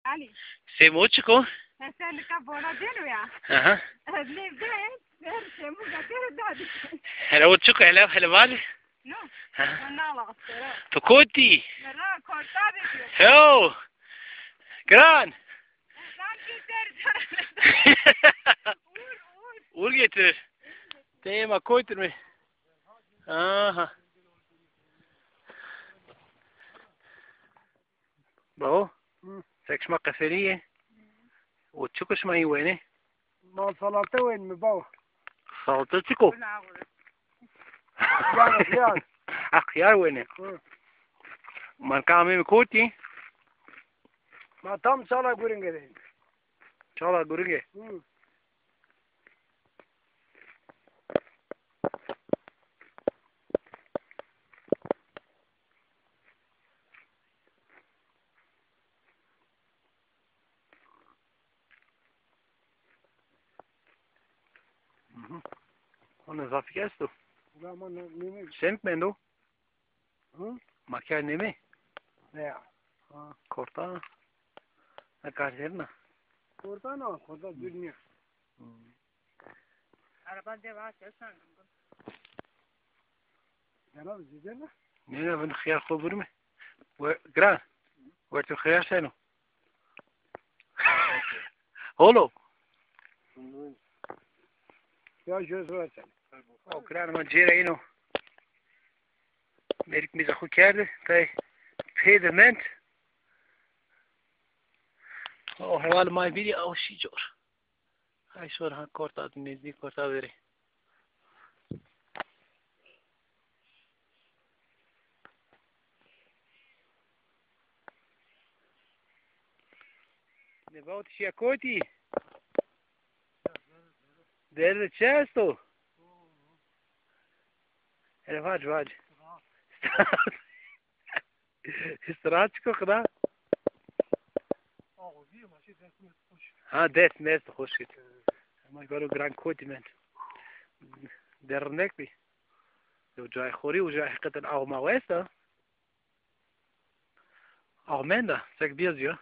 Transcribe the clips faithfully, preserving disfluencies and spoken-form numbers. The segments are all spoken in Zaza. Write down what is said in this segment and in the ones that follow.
Ali. Sêmo çik o? He, sen nika bona dêno ya. Aha. Lêvde, her Sêmo gatero dadi. Hele o çik o, hele, hele vali? No. Aha. Ona la, sera. Tu kotî? Sera, korta bekliyor. Yo. Gran. Sanki ser, ser. Ur, ur. Ur getir. Tema koytur mi? Aha. Bravo. Hı. Sek şima qeferî yê. O çik o şima yî wenê? Ma salate wen mi baba. Salate çik o? Xiyar, xiyar. Ha, xiyar wenê. Hı. Ma nika amê mi kotî? Ma tam Çala Guringe de. Çala Guringe. Hı. Hı hı. Ona zafî esto? Ulan ama ne, ne, ne? Semik mendo? Hı? Makyaj nêmê? Ne ya? Ha, korta. Ne kar kerina? Korta na, korta dür niya. Hı. Araba de var, sen. Yalan zîde mi? Ne ne, ben xiyar xo burme. Ve, gran. Ve tu xiyar seno. Oğlum. Ya göz var sen. O gran ma cêra ino. Mêrik mîza xo kerde, tay pê de mend. O heval may bîrî, o şî cor. Ay şor ha korta, nêzdî korta verê. Ne bawt şiya kotî? Derde çi esto? Hele vac, vac. Îstirahat çik o qida? Ha, dest mest xweş şit. Ama garo gran kotî mend. Dernek bî. Yo cayê xorî uca heqîqeten aw ma westa. Aw menda, sek bîya zî ya.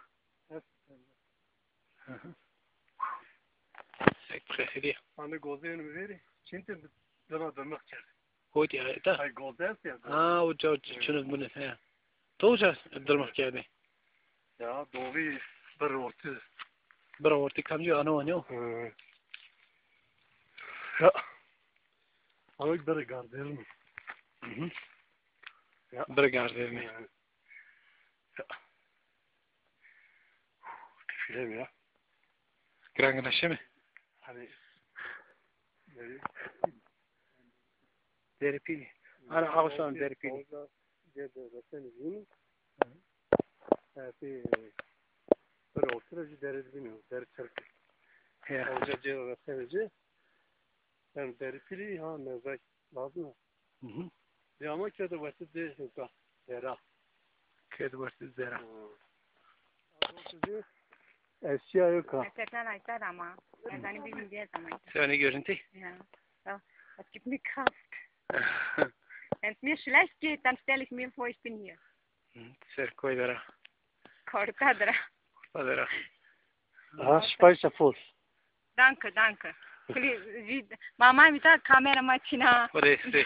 Hı hı. Sek xefilî. Anı gozên verî. Çinti dima dırmık çer. Hotî ya, ta? Ay, goze est ya, goze. Ha, uca, uca, evet, çinit bunit, he. To uca dırmık kerdî? Ya, doğru bir ortı. Bir ortı kamcî, ano, ano. Hı. Ya. Ama bir garderim. Hı hı. Ya. Bir garderim. Hı. Ya. Tişirem ya. Gran güneşe mi? Hani, böyle Deripîlî. Ana awsan Deripîlî. Orada cebe reseni zîni. Hı. E, bir, bir ortada jü deri zîni, deri çerki. Ya. Orada cebe reseni zîni. Yanî Deripîlî ha mezek lazım. Hı hı. Dê ama kerde werte de hinka dera. Kerde werte dera. Hı. Eşya yok ha. Hakikaten aytar ama. Ezanı bilmeyeceğiz ama. Sen ne görüntü? Ya. Ya. Açık bir kast. Wenn es mir schlecht geht, dann stelle ich mir vor, ich bin hier. Ser koy dera. Korta dera. Korta dera. Ha, speichervoll. Danke, danke. Kuli, vid-, mama mi ta kamera ma çina. Ore, se.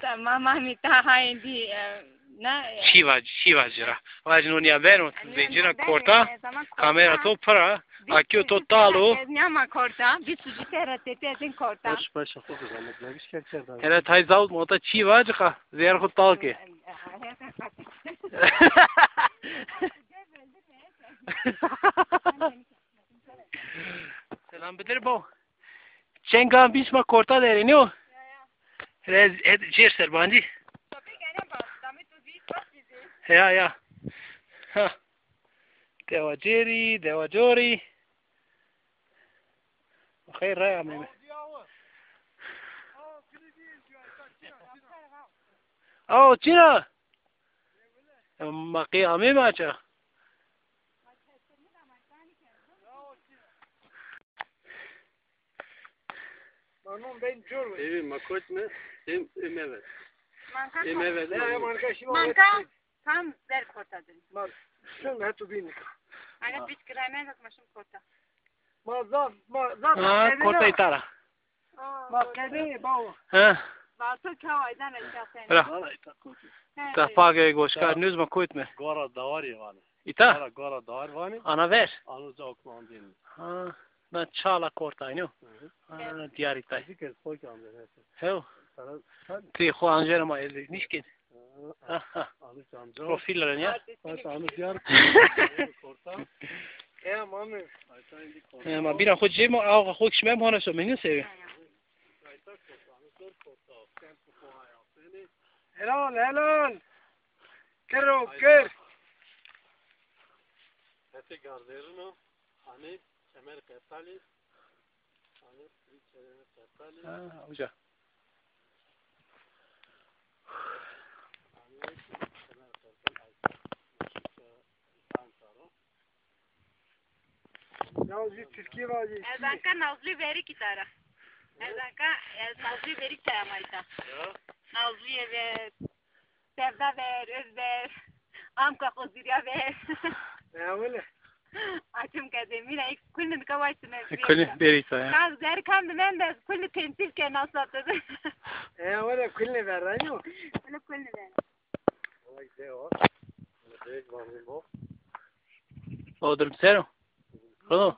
Ta mama mi ta hayndi, e, na, e. Çi vac, çi vac ra. Vac no niya beno, yani, zencina beno, korta, e, zaman korta. Kamera to pira, akîyo to tal o. Ez nîyama korta, bir sucite ra tepî ez in korta. Baş, baş, çok güzel. Hele tay zawt mota çi vac ka, zêr xo tal ke. Selam bidir bo. Çengan bî şima korta derê, nîyo? Hele ez, ez cêr ser bandî. Ya, ya. Ha. Dewa cêrî, dewa corî. Xeyr, raya meme. Aw, çina? Ma qey amê ma ça? Ma non ben cor ve. Evi ma kot mi? Em, em evet. Manka. Em evet. Ya, ya, manka şima. Manka. Tam ver kota dön. Ma şun hetu bîni. Ana piç kiraymen de kumaşım kota. Ma zaf, ma zaf Ha, kota itara. Ma qedê bawo. Ha. Bato kawaydan eşasen. Bra. Valla ita kota. Ta page goşkar nüz ma kuyt me. Gora davar ye vani. Ita? Gora, gora davar vani. Ana ver. Anu ca okman değil. Ha. Na çala korta aynı. Ha, diyar itay. Dikkat koy ki amca neyse. Hev. Sana sen Ti xo anjera ma elde nişkin. Ha, ha. Alış amca. Profil ren ya. Bak anı diyar korta. E mami. Ayta indi korta. E, ma bira xo cemo, aw xo kişmem hona so meni sevi. Helal, helal. Kero, ker. Hete garderino. Hani kemer kertali. Hani bir kemer kertali. Ha, hoca. Hani kemer kertali. Ya, jü Türkiye var ya. Ez anka Nazlı Verik itara. Ez anka, ez Nazlı Verik taya mayta. Ya. Nazlıye ve Sevda ver, Öz ver. Amka Xozirya ver. Ya, öyle. Açım kede, mina ilk kulnü nika baştı mevzuya. Kulnü berita ya. Kaz der kandı men de kulnü temsil ke nasıl atladı. Ya, öyle kulnü ver, aynı o. Öyle kulnü ver. O durum sero. Rono.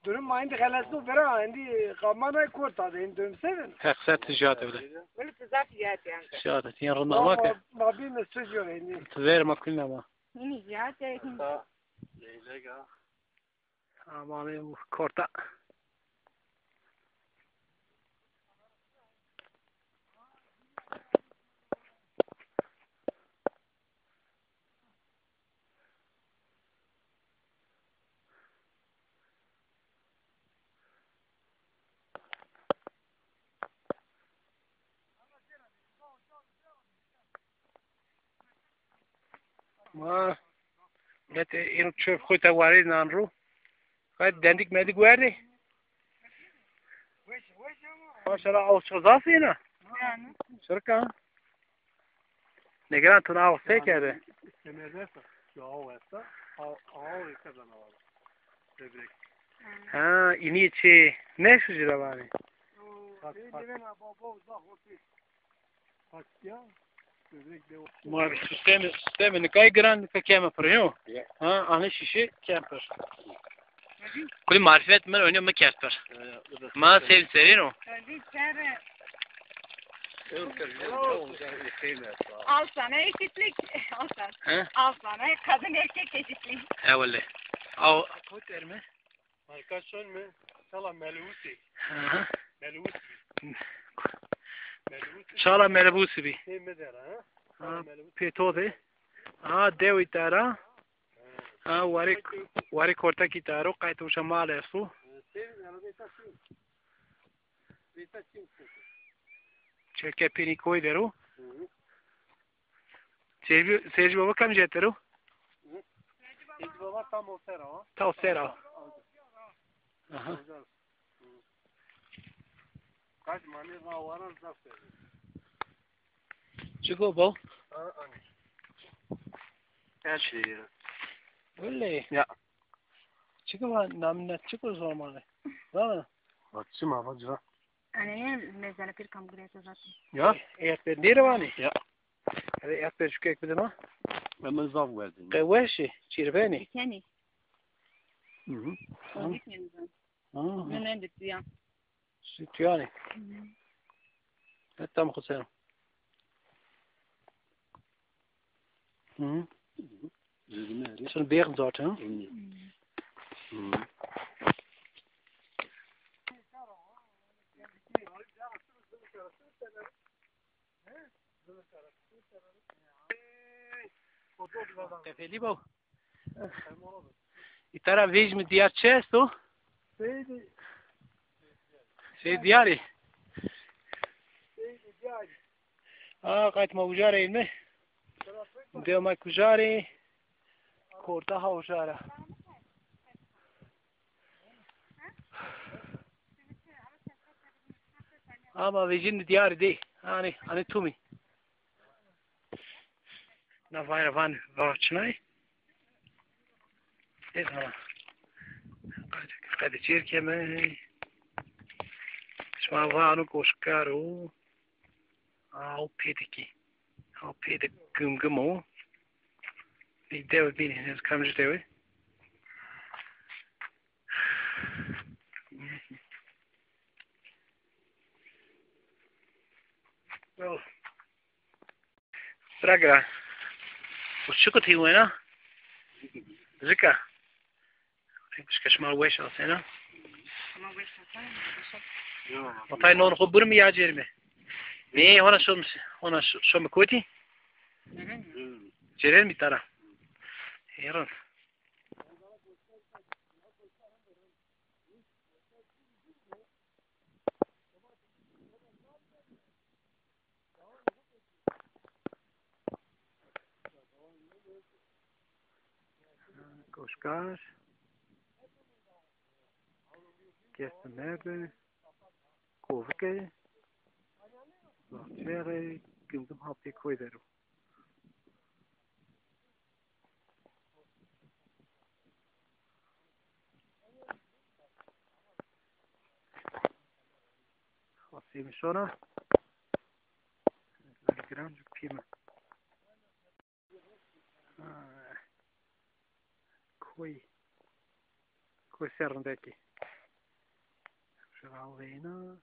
Durum ma indi xelesno vera, indi kamana kota de, indi durum sero. Heq ser ticaret evde. Böyle tizaf yat yani. Ticaret, yani rında ama ke. Ma bir mesaj yok indi. Ver ma kulna ma. Yine yat ya. Leylega. Amanê korta. Ma, mete ino çöp xo ta warê nan ro. Kay dendik medik werdê. Maşallah, aw çok zaf yena. Yani. Şirka. Negeran tuna aw se kerde. Semerde sa, ya aw esta, aw, aw esta canavar. Böbrek. Ha, ini çi, ne şu ciravanı? Bak, bak. Ma sistemi, sistemi nikay giran nika keme pir, yo? Ya. Ha, anı şişi kem pir. Kulî marifet mi oynuyor mu kert pir? Ya, ya, o da ma sev serino. Al sana eşitlik. Al sana. He? Al sana kadın erkek eşitliği. He, vallahi. Al. Koy terme. Marka şon mi? Çala Melûsî. Hı hı. Melûsî. Melûsî. Çala Melûsî bî. Şey mi der ha? Ha, Melûsî. Pêto de. Ha, dewî der ha. Ha, warê, warê kortekî der o, qayt uşa mal esto. Şey, arabeta şey. Beta şey. Çeke pênî koy der o. Hı hı. Seyirci, Seyirci Baba kam cetero? Hı? Seyirci Baba tam o sera, ha? Ta o sera. Aha. Kaç mani ra waran zaf sera. Çiko bol? Ha, ani. Her şey ya. Öyle. Ya. Çiko var, namına çiko sormalı. Var mı? Bak, çima bacı. Aneye mezana pir kam gurete zaten. Ya? E, e, nêre vanê? Ya. Erê, ya perçukek bide ma. Hemen zaf werdin. Qe weş ê, çirbenî. Kenî. Hı hı. Ozik mi bizden? Hı hı. Ne, ne, bitiyor. Sütyanî. Hı hı. Hatta mı kutsarım? Hı. Şunu bêxin zaten. Hı. Qefelî bo. Îtara vêj mi diyar çi esto? Seydi. Seydi diyarî. Seydi diyarî. A, qayt ma uca rê mi? Dew ma kuca rê. Korta ha uca ra. Ama vejin diyarî de. Hani, hani tumi. Na vayra van vaçnay. Ez ha. Qede, qede çêr keme. Şima vano koşkar o. Aw pêdikî. Aw pêdik gimgim o. Vî dewe bînî, ez kamcî dewe. Oh. Bira gira. O çi kutî wena? Zika. Pişka şima weş asena. Ama weş asena, weş asena. Atay non xo burmi ya cermi. Ne, hona şom, hona şo-, şom koti? Ceren mi? Ceren mi tara? Heron. Koşkar. Keste merde. Kovike. Bahçere. Gimgim haptê koy dero. Xasê mi şona. Giran ju pîme. Ha. Koy. Koy ser rindekî. Şura veyna.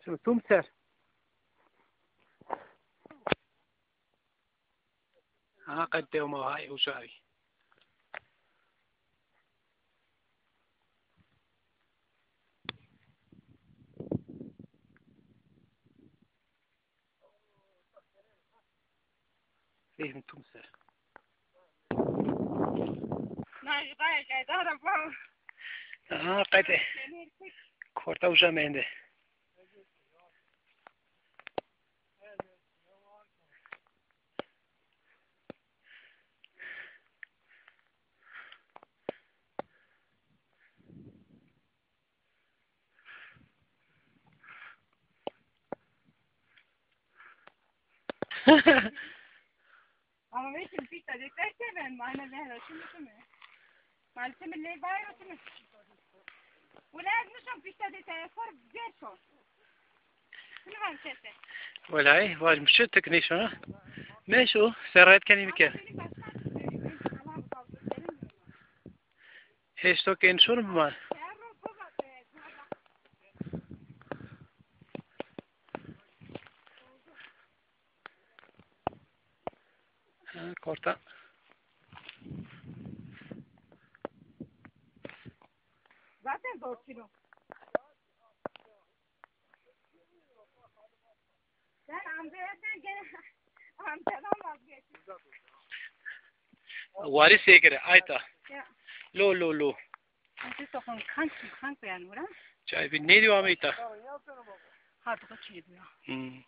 Şimdi tum ser. Aha, qedde ma hay uca bî. Fehim tum ser. Aha, qede. Korta uca mende. Ama meşin pîta de terke ben, mane vehra şunu şunu. Maalesef mi lê bayro şunu. Ula ez nişon pîta de te for ver şo. Şunu ben sese. Welay, vaj mi çi tek nêşona. Meşo, serret kenî mi ke. Heşto ke înşon bima. Ha, korta. Zaten zor çino. Sen amcaya sen gene amcadan vazgeçtin. Warî sêkire, ayta. Ya. Lo, lo, lo. Amca sokan kank, kank beyan bura. Çay bir ne diyor ameyta? Ha, bu kaç yedi ya. Hmm.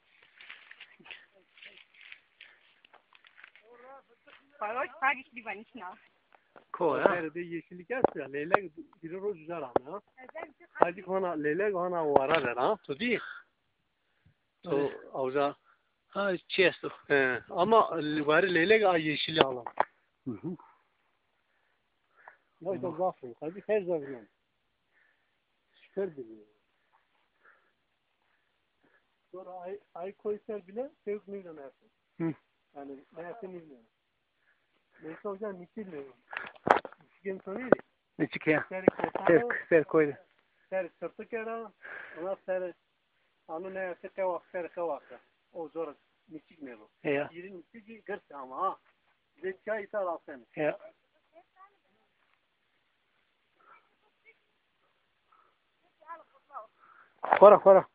Paroş, pagis bir vanişna. Ko ya? Nerede yeşillik yaz ya, leylek biri roz güzel ama ya. Hadi kona leylek, ona vara ver ha. Tu değil. O avza. Ha, çi esto? He, ama li-, varî leylek a yeşili alan. Hı hı. Vay da zaf o. Hadi her zaman. Süper biliyor. Sonra ay, ay koy ser bile, sevk neyden ersin. Hı. Yani, ne yapayım bilmiyorum. Neyse hocam, niçin diyorum. Niçin soruyor? Niçin ya? Ser koy. Ser, ser koydu. Ser sırtı kera, ona ser, anu ne yaptı, kevak, ser kevak. O zor, niçik ne bu? Ya. Yeri niçik gırsa ama ha. Ve çay ithal alsın. Ya. Xora, xora.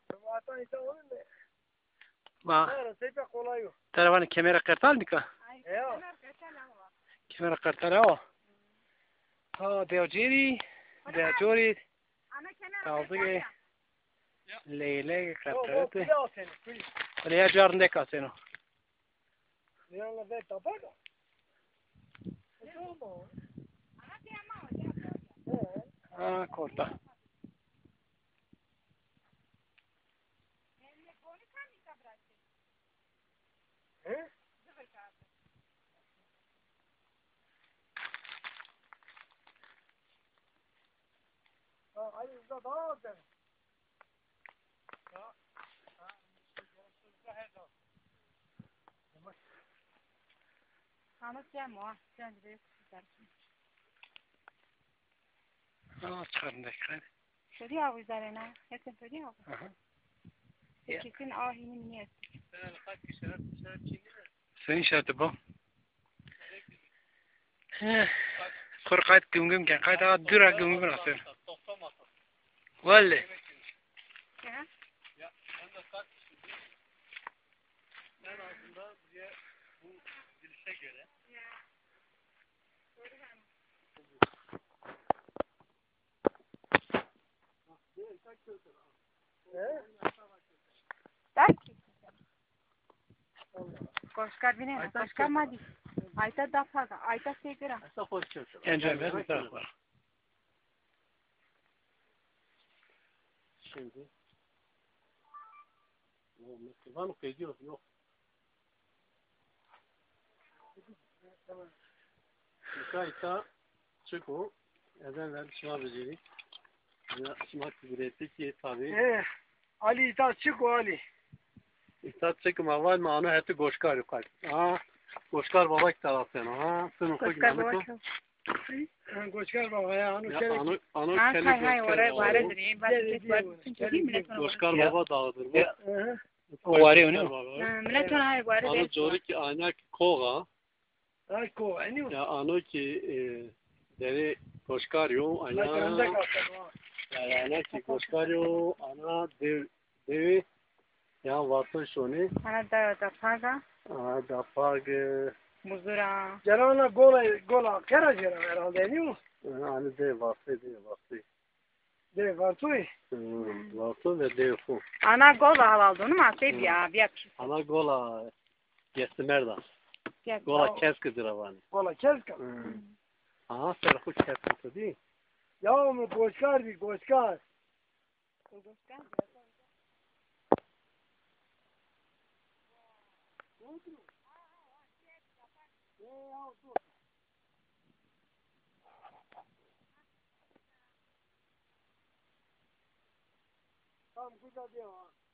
Ma. Tera vanê kemera qertal bîka? Kemera qertal awa. Ha, dew cêrî, dew corî. Tazigê. Leylek qetrete. Kule ya car rindek aseno. Yana ve tabaka. Ha, korta. He? Ha, ay, uza daha az yani. Ama sen o, sen de Ha, çıkarın da çıkarın. Şöyle ya bu üzerine, hepsi böyle ya. Aha. Ya. Kesin ahinin niyesi. Senin şartı bu. Heh. Kur qayt gümgüm ken, qayt ağa dura gümgüm asır. Vallahi. Ya. En azından buraya bu gidişe göre. He? Koşkar bine, koşkar madi. Ayta da paga, ayta segura. Ence ben tarafı. Şimdi. Var mı? Kaydı yok, yok. Şikayta çıko, eden ver şuna biliri. Ya şuna kibireti ki tabi. Eh, Ali ita çıko Ali. Ita çıko ma var mı? Ano heti goşkar yok Ali. Ha, goşkar baba ki taraftan ha. Sınıf Goşkar baba. Ha, Goçkar baba ya, ano Ya, kere. Ano, ano Ha, kele hay, hay, Goçkar oraya, baba. Oraya direyim. Bak, Gel, git, gel, bak, gel, çünkü gel, değil mi? Gel. Goçkar Ya. Baba dağıdır bu. Ya. Hı hı. O var ya, Goçkar onu. Baba. Ha, millet ona hay, var ya. Ano cori ki aynak koga. Ha, koga, ne o? Ya, ano ki, e, deri Goçkar yo, Bak, aynak. Önde kalsın, ha. Ya, aynak ki Goçkar yo, ana dev Dewi, ya, vato şonê. Ana da, da paga. Ana da pag, e, Muzura. Cera ana gola, gola kera cera herhalde, değil mi? E, ani de vato, de vato. De vato. Hmm, vato ve de xo. Ana gola halaldo, ma se Hmm. Biya, biya pis. Ana gola gestimerda. Gola keski diravan. Gola keska. Hmm. Aha, ser xo keski to di. Ya, mi goçkar bi, goçkar. Tam burada diyor ha.